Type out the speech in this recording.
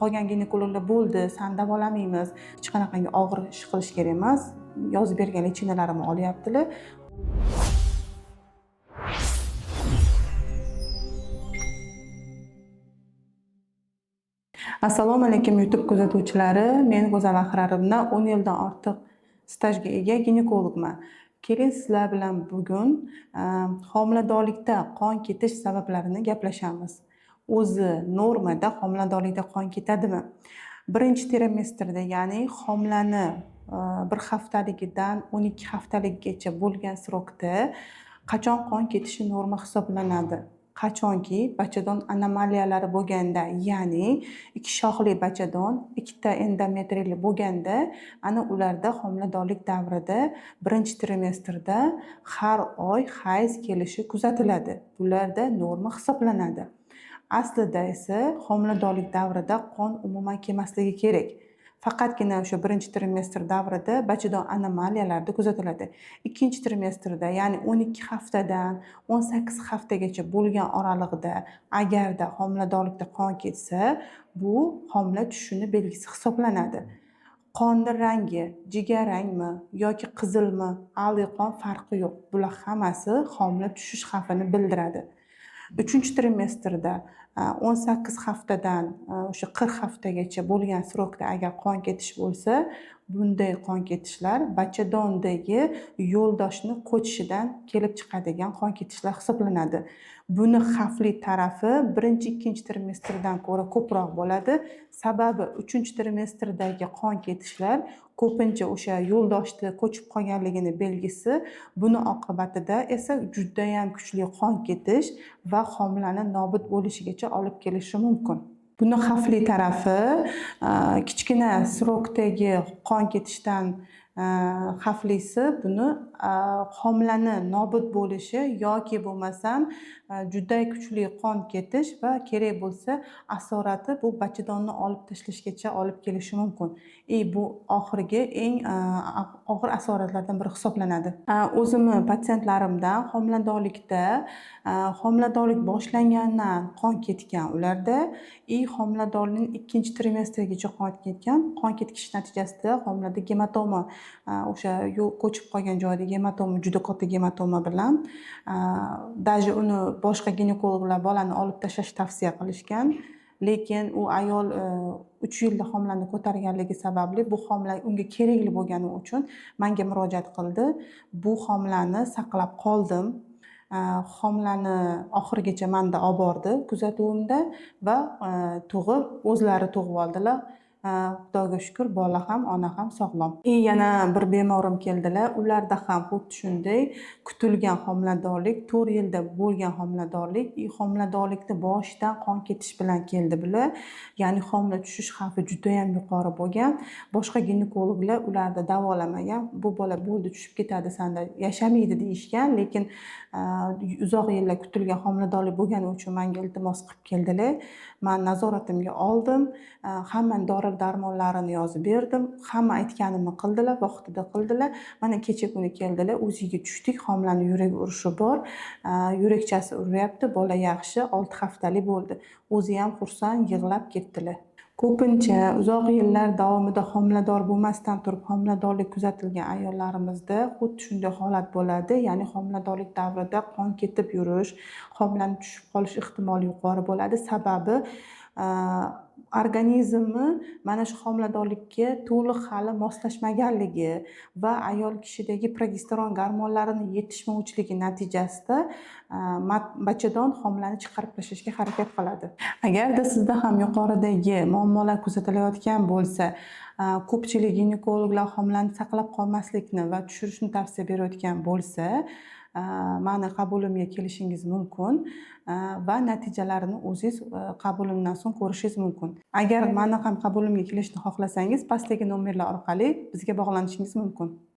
Qolgan ginekologlar bo'ldi, san davolamaymiz, hech qanaqangi og'ir ish qilish kerak emas, yozib bergan лечения larimni olyaptilar. Assalomu alaykum, YouTube kuzatuvchilari. Men Go'zal Ahrarovna, 10 yildan ortiq stajga ega ginekologman. Keling, sizlar bilan bugun homiladorlikda qon ketish sabablarini gaplashamiz. O'zi normada homiladorlikda qon ketadimi? Birinchi trimestrda, ya'ni homilani 1 haftaligidan 12 haftaligigacha bo'lgan срок da qachon qon ketishi norma hisoblanadi? Qachonki bachadon anomaliyalari bo'lganda, ya'ni ikki shoxli bachadon, ikkita endometriyli bo'lganda, ana ularda homiladorlik davrida birinchi trimestrda har oy hayz kelishi kuzatiladi. Bularda norma hisoblanadi. Aslida esa homiladorlik davrida qon umuman kelmasligi kerak. Faqatgina o'sha birinchi trimestr davrida bachadon anomaliyalarda kuzatiladi. Ikkinchi trimestrda, ya'ni 12 haftadan 18 haftagacha bo'lgan oralig'ida agarda homiladorlikda qon ketsa, bu homila tushishini belgisi hisoblanadi. Qonni rangi jigarrangmi yoki qizilmi, алый qon, farqi yo'q. Bular hammasi homila tushish xavfini bildiradi. Uchinchi trimestrda 18 haftadan o'sha 40 haftagacha bo'lgan срок da agar qon ketish bo'lsa, bunday qon ketishlar bachadondagi yo'ldoshni ko'chishidan kelib chiqadigan qon ketishlar hisoblanadi. Buni xavfli tarafi birinchi, ikkinchi trimestrdan ko'ra ko'proq bo'ladi. Sababi uchinchi trimestrdagi qon ketishlar ko'pincha o'sha yo'ldoshni ko'chib qolganligini belgisi. Buni oqibatida esa judayam kuchli qon ketish va homilani nobud bo'lishigacha olib kelishi mumkin. Buni xavfli tarafi kichkina срок dagi qon ketishdan xavflisi buni homilani nobud bo'lishi yoki bo'lmasam juda kuchli qon ketish va kerak bo'lsa asorati bu bachadonni olib tashlashgacha olib kelishi mumkin. Bu oxirgi eng og'ir asoratlardan biri hisoblanadi. O'zimni patsientlarimdan homiladorlikda, homiladorlik boshlangandan qon ketgan ularda и homiladorlikning ikkinchi trimestrigacha qon ketgan. Qon ketish natijasida homilada gematoma, o'sha ko'chib qolgan joyda gematoma, juda katta gematoma bilan, даже uni boshqa ginekologlar bolani olib tashlash tavsiya qilishgan. Lekin u ayol 3 yilda homilani ko'targanligi sababli bu homila unga kerakli bo'lgani uchun menga murojaat qildi. Bu homilani saqlab qoldim. Homilani oxirigacha menda olib bordi kuzatuvimda va tug'ib, o'zlari tug'ib oldilar. Xudoga shukur, bola ham, ona ham sog'lom. И yana bir bemorim keldilar. Ularda ham xuddi shunday kutilgan homiladorlik, 4 yilda bo'lgan homiladorlik, и homiladorlikni boshidan qon ketish bilan keldi bular. Ya'ni homila tushish xavfi juda ham yuqori bo'lgan. Boshqa ginekologlar ularni davolamagan. Bu bola bo'ldi, tushib ketadi, sanda yashamaydi deyishgan, lekin uzoq yillar kutilgan homiladorlik bo'lgani uchun menga iltimos qilib keldilar. Men nazoratimga oldim. Hamma dori darmonlarini yozib berdim. Hamma aytganimni qildilar, vaqtida qildilar. Mana kecha kuni keldilar, UZIga tushdik, homilani yuragi urishi bor, yurakchasi uryapti, bola yaxshi, 6 haftalik bo'ldi. O'zi ham xursand, yig'lab ketdilar. Ko'pincha uzoq yillar davomida homilador bo'lmasdan turib homiladorlik kuzatilgan ayollarimizda xuddi shunday holat bo'ladi. Ya'ni homiladorlik davrida qon ketib yurish, homilani tushib qolish ehtimoli yuqori bo'ladi. Sababi organizmi mana shu homiladorlikka to'liq hali moslashmaganligi va ayol kishidagi progesteron gormonlarini yetishmovchiligi natijasida bachadon homilani chiqarib tashlashga harakat qiladi. Agarda sizda ham yuqoridagi muammolar kuzatilayotgan bo'lsa, ko'pchilik ginekologlar homilani saqlab qolmaslikni va tushirishni tavsiya berayotgan bo'lsa, mani qabulimga kelishingiz mumkin va natijalarini o'zingiz qabulimdan so'ng ko'rishingiz mumkin. Agar mani ham qabulimga kelishni xohlasangiz, pastdagi nomerlar orqali bizga bog'lanishingiz mumkin.